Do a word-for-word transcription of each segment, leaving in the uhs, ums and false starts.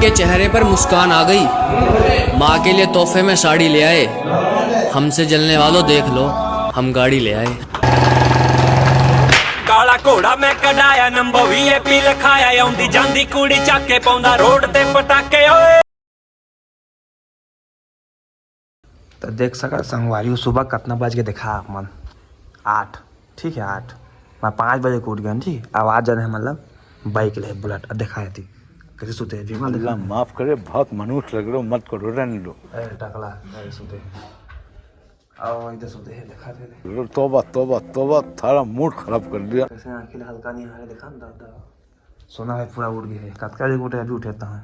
के चेहरे पर मुस्कान आ गई। माँ के लिए तोहफे में साड़ी ले आए। हमसे जलने वालों, देख लो, हम गाड़ी ले आए। काला घोड़ा मैं कढाया, नंबर वीआईपी लिखाया, आउंदी जांदी कुड़ी चाके पाउंदा रोड ते पटाके ओए। तो देख सका संगवारी हो, सुबह कितना बज के देखा आप मन, आठ, ठीक है, आठ। मैं पाँच बजे के उठ गया, ठीक। अब आज जाने हैं, मतलब, बाइक ले बुलेट, अब देखा है थी कैसे सुते हैं, विमल अल्लाह देखा। माफ करे, बहुत मनुष्य लग रहे हो, मत करो, रहने दो। ए, टकला, ए, सुते हैं। आओ, इधर सुते हैं, देखा थे। तोबा, तोबा, तोबा, थारा मूड खराब कर दिया। कैसे आंखें हल्का नहीं आ रहे, देखा ना, दादा। सोना है पूरा उड़ गया है। कतका देर उठे, अभी उठे तो हैं।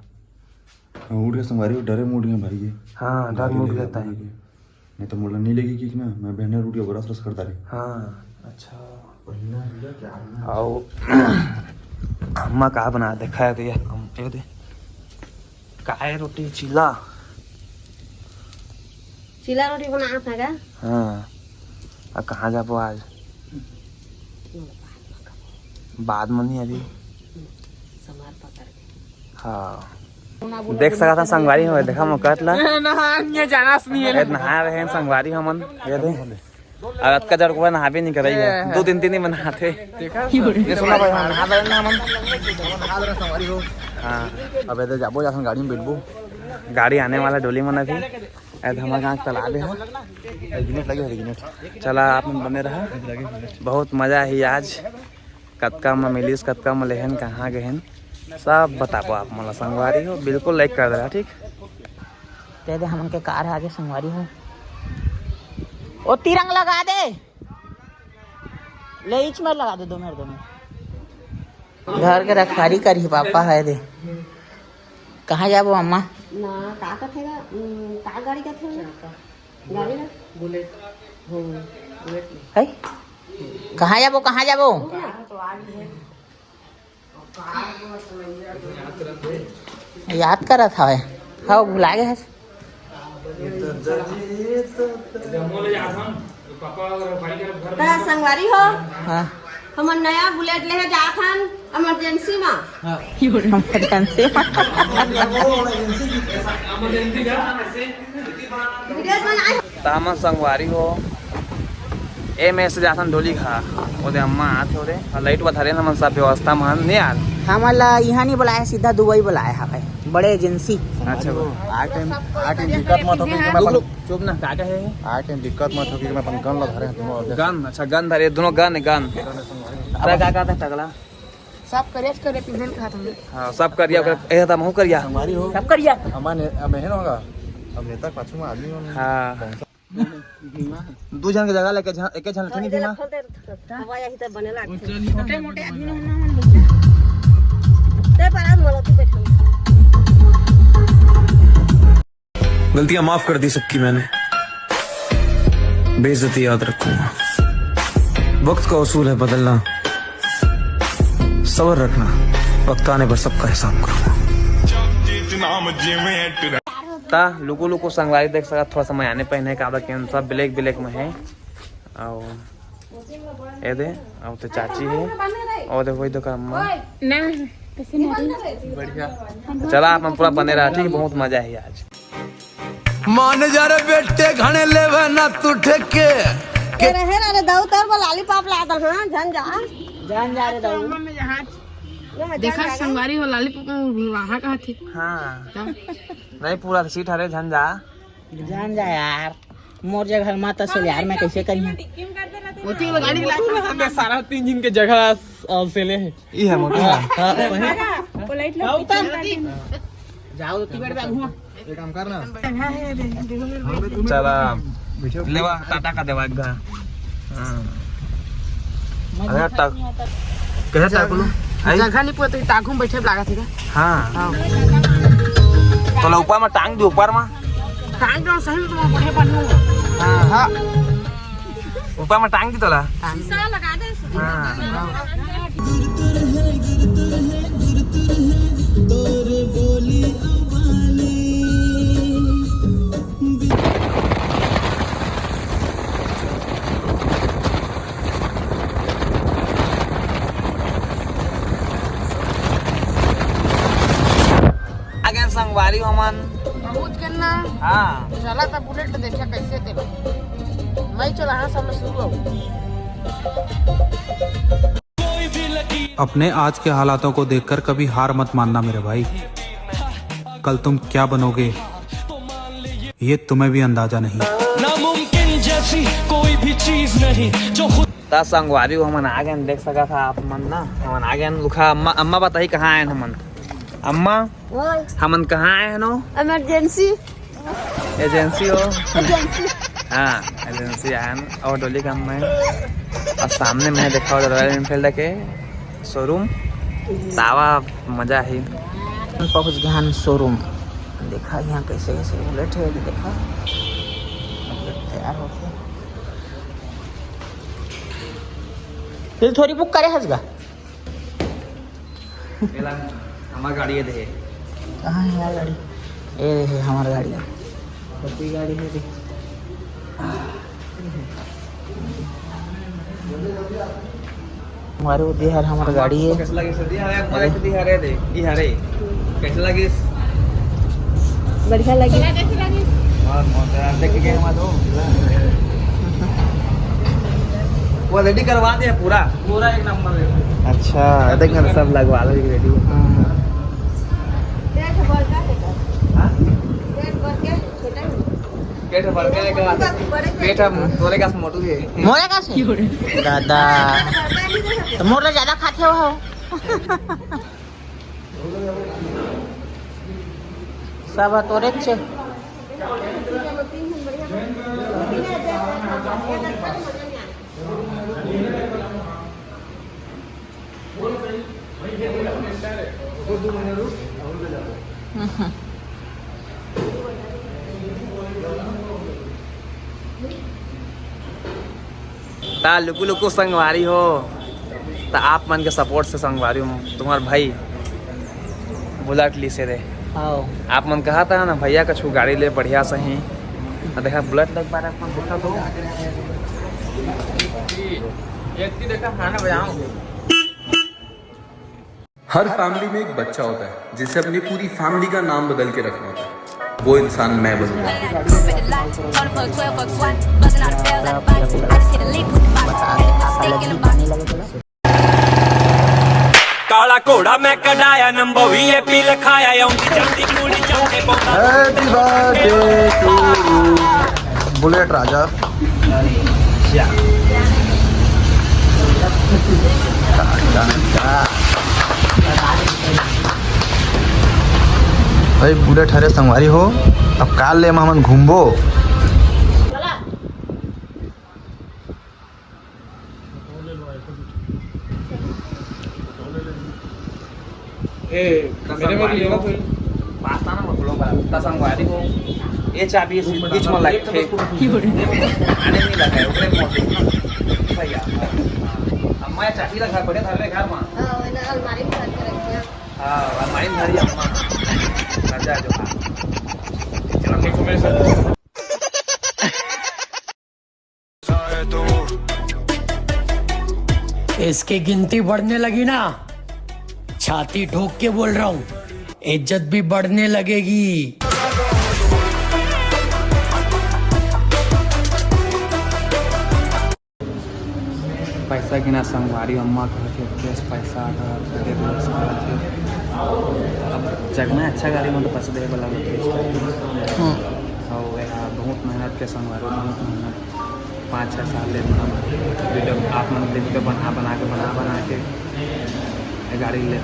हाँ, उठ गए संगवारी, डरे में उठ गए भाई ये। हाँ, डर में उठ गया था। नहीं तो मोला नहीं लगी कि ना, मैं बहने उठ के बरस रस करता रही। हाँ, अच्छा। आओ, अम्मा का बना देखा है तो ये, हम ये दे। काय रोटी चीला? चीला रोटी बनात हे का? हाँ। अब कहाँ जाबो आज? बाद में नहीं अभी। हाँ। देख सकत हन संगवारी हो, देखा मोकत ला। नहा, ये जाना सुनिए। ए, नहा रहे हैं संगवारी हमन, ये दे। और अतका जड़ को नहाबे नहीं करई है। दो दिन तीन दिन में नहाथे। देखा? ये सुना भाई, हम नहा रहे ना हमन। हाँ। अब इधर जाबो, जासन गाड़ी में बैठबो। गाड़ी आने वाला डोली मन अभी। ए, धमाका आँख तला दे हो। ए, गिनेट लगे हो, गिनेट। चला, आप मन बने रहा। बहुत मजा ही आज। कतका म मिलिस, कतका म लेहन, कहाँ गेहन, सब बताबो आप मन ला संगवारी हो। बिल्कुल लाइक कर देला, ठीक? दे दे, हमन के कार आगे संगवारी हो। ओ तिरंग लगा दे, ले इच में लगा दे, दो मेर, दो मेर। घर के रखवारी करही पापा है दे। कहाँ जाबो अम्मा? ना, का कथे गा? उम, का गाड़ी कथे गा? गाड़ी ना? बुलेट। हम्म, बुलेट में। है? कहाँ जाबो, कहाँ जाबो? रुक ना। याद करत हवे। हाँ, भुला गए हस। त संगवारी हो, हाँ। हमन नया बुलेट लेहे जात हन, इमरजेंसी मा। हाँ। इमरजेंसी मा। वीडियो बनाए। त हमन संगवारी हो, ए में से जाथन डोली घा, ओदे अम्मा आथे ओदे, अउ लाइट बा धरे हमन सब व्यवस्था मा हन, नहीं यार। हमन ला इहाँ नहीं बुलाए, सीधा दुबई बुलाए हवे, बड़े एजेंसी। अच्छा। आ टाइम, आ टाइम दिक्कत मत हो, क्योंकि मैं रुक, अपन रुक, चुप ना, का कहे? आ टाइम दिक्कत मत हो, क्योंकि मैं अपन गन ला धरे हूँ, दोनों। गन, अच्छा, गन धरे, दोनों गन, गन। अब का, का, का था टकला? सब करिया करे पिंधन खात हमें। हाँ, सब करिया, ओकर, ए, त महू करिया। संगवारी हो। सब करिया। हमारे ने-, अब एहन होगा। अब नेता के पाछू में आदमी होंगे। हाँ। दू झन के जगह लेके झन, एक झन लठनी भीमा। हवा यही त बने लागथे। छोटे मोटे आदमी होना मन। ते पर आज मोला तू बैठो। गलतियां माफ कर दी सबकी मैंने, बेइज्जती याद रखूंगा। वक्त का उसूल है बदलना, सब्र रखना, वक्त आने पर सबका हिसाब करूंगा। ता लुकु लुकु संगवारी देख सकत, थोड़ा सा मयाने पहने, काबर के सब ब्लैक ब्लैक में है। अउ ए दे, अउ तो चाची है, अउ देखो, वही तो अम्मा। ना, कैसे नहीं? बढ़िया। चला, आप मन पूरा बने रहा, ठीक है? बहुत मजा है आज। मान जा रे बेटे, घणे लेवे ना तू ठेके। के रहे रे दाऊ, तोर बर लॉलीपॉप ला दल, हाँ, झन जा। जान जा रे दाऊ। देखा, संगवारी हो, लॉलीपॉप में वहाँ कहा थी। हाँ। हाँ। नहीं, पूरा सीट हरे, झन जा। जान जा यार, मोर जगह मत असल यार, मैं कैसे करी? ओती वो गाड़ी ला दे, सारा तीन दिन के जगह असल है। ई है मोटी। हाँ, हाँ, सही। पोलाइट लोग पीछे उतर। जाओ, तो टिकट पे घुमा। एक काम करना। चला, लेवा, टाटा का देवा एक घा। हाँ। अरे, टाक-, कैसे टाकलू? आई? जगह नहीं पता, टाकू में बैठे लागत है क्या? हाँ। हाँ। तोला ऊपर में टांग दी, ऊपर में। टांग दो, सही में तुम्हारा बढ़िया बनू। हाँ। हाँ। ऊपर में टांग दी तोला। टांग। शीशा लगा दे। हाँ। संगवारी हमन पहुंच के ना। हाँ। चला था बुलेट देखे कैसे तेरा। मैं चला, हाँ, सब शुरू हो। अपने आज के हालातों को देखकर कभी हार मत मानना मेरे भाई। कल तुम क्या बनोगे, ये तुम्हें भी अंदाजा नहीं। नामुमकिन जैसी कोई भी चीज नहीं जो खुद। त संगवारी हो, हमन आ गए, देख सका था आप मन ना, हमन आ गए। लुखा अम्मा, अम्मा बताही कहाँ आए हमन? अम्मा, बोल। हमन कहाँ आए हन? इमरजेंसी। एजेंसी हो? एजेंसी। हाँ, एजेंसी आए हन। और डोली का अम्मा है। और सामने में देखा Royal Enfield के शोरूम। तावा मजा है। पहुँच गए हन शोरूम। देखा यहाँ कैसे कैसे बुलेट है, अभी देखा बुलेट तैयार होके। दिल थोड़ी बुक करे हंसगा। एला हमार गाड़ी है दे। कहाँ है यार गाड़ी? ए है हमार गाड़ी। कति गाड़ी है दे। हमारे वो दे हर हमार गाड़ी है। कैसे लगे सर? ये हरे, हमारे तो दे हरे दे। ये हरे। कैसे लगे? बढ़िया लगे। बहुत मजा। देख के गए हमारे तो। वो रेडी करवा दे पूरा। पूरा एक नंबर है। अच्छा, देख ना, सब लगवा लो, रेडी। हाँ। पेट भर के एक बात। पेट हम तोरे का मोटू है। मोरे का से? दादा। तो मोर ले ज्यादा खाते हो। सब तोरे से। ता लुकु लुकु संगवारी हो, ता आप मन के सपोर्ट से संगवारी हो, तुम्हार भाई बुलेट ली से रे। हाँ। आप मन कहा था ना भैया, कछु गाड़ी ले बढ़िया सही। आ देखा बुलेट देख पा रहे, अपन देखा तो। एक ही देखा, खाना बजाओ। हर फैमिली में एक बच्चा होता है जिसे अपनी पूरी फैमिली का नाम बदल के रखना होता है। वो इंसान मैं बनूंगा। काला घोड़ा मैं कढाया, नंबर वीआईपी लिखाया, आउंदी जांदी कुड़ी जांदे पौंदा। Happy birthday to you, bullet राजा। भाई बुलेट हरे संगवारी हो, अब काल ले हमन घूमबो। ए, मेरे में भी लेना कोई? पास्ता ना मत बोलो, बड़ा कुत्ता संगवारी हो। ये चाबी इस बीच में लग थे। आने नहीं लगा है, ऊपर मौत है ना। भैया, अम्मा ये चाबी रखा, बड़े घर में, घर में। हाँ, वो ना अलमारी में भर के रखिए। हाँ, अलमारी में भरी अम्मा। राजा जो हाँ। चलो, ठीक है, मेरे साथ। इसकी गिनती बढ़ने लगी ना, छाती ठोक के बोल रहा हूँ, इज्जत भी बढ़ने लगेगी। पैसा गिना संगवारी, अम्मा कह के कैश पैसा अगर दे दो, उसका दे। अब जगना अच्छा गाड़ी में तो पैसा दे वाला होता है। हम्म। और यहाँ बहुत मेहनत के संगवारी, बहुत मेहनत। पाँच छः साल ले बना, वीडियो आप मन के वीडियो बना, बना के, बना, बना के ये गाड़ी ले।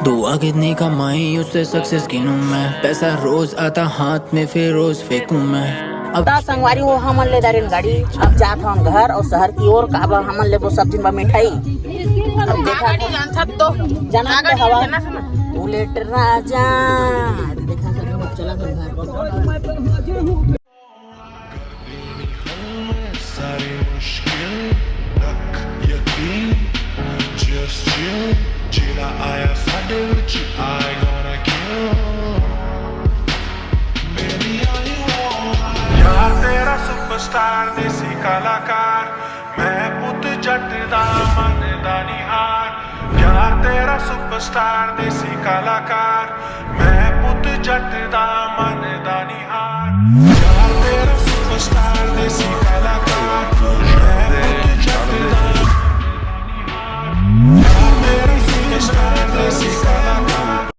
दुआ कितनी कमाई, उससे सक्सेस गिनूं मैं। पैसा रोज आता हाथ में, फिर रोज फेंकूं मैं। अब ता संगवारी हो, हमन ले दारेन गाड़ी, अब जात हन घर और शहर की ओर। काबर हमन लेबो सब दिन बा मिठाई। अब देखा गाड़ी जानत तो। जानत तो हवा। बुलेट राजा। देखा सब चला घर। सारी मुश्किल रख यकीन, just chill। ਜਿਹੜਾ ਆਇਆ ਸਾਡੇ ਵਿੱਚ, I gonna kill। Baby, are you alright? ਯਾਰ ਤੇਰਾ ਸੁਪਰਸਟਾਰ, ਦੇਸੀ ਕਲਾਕਾਰ, ਮੈਂ ਪੁੱਤ ਜੱਟ ਦਾ, ਮਨ ਦਾ ਨਹੀਂ ਹਾਰ। ਯਾਰ ਤੇਰਾ सुपरस्टार देसी कलाकार, मैं पुत जट दा मन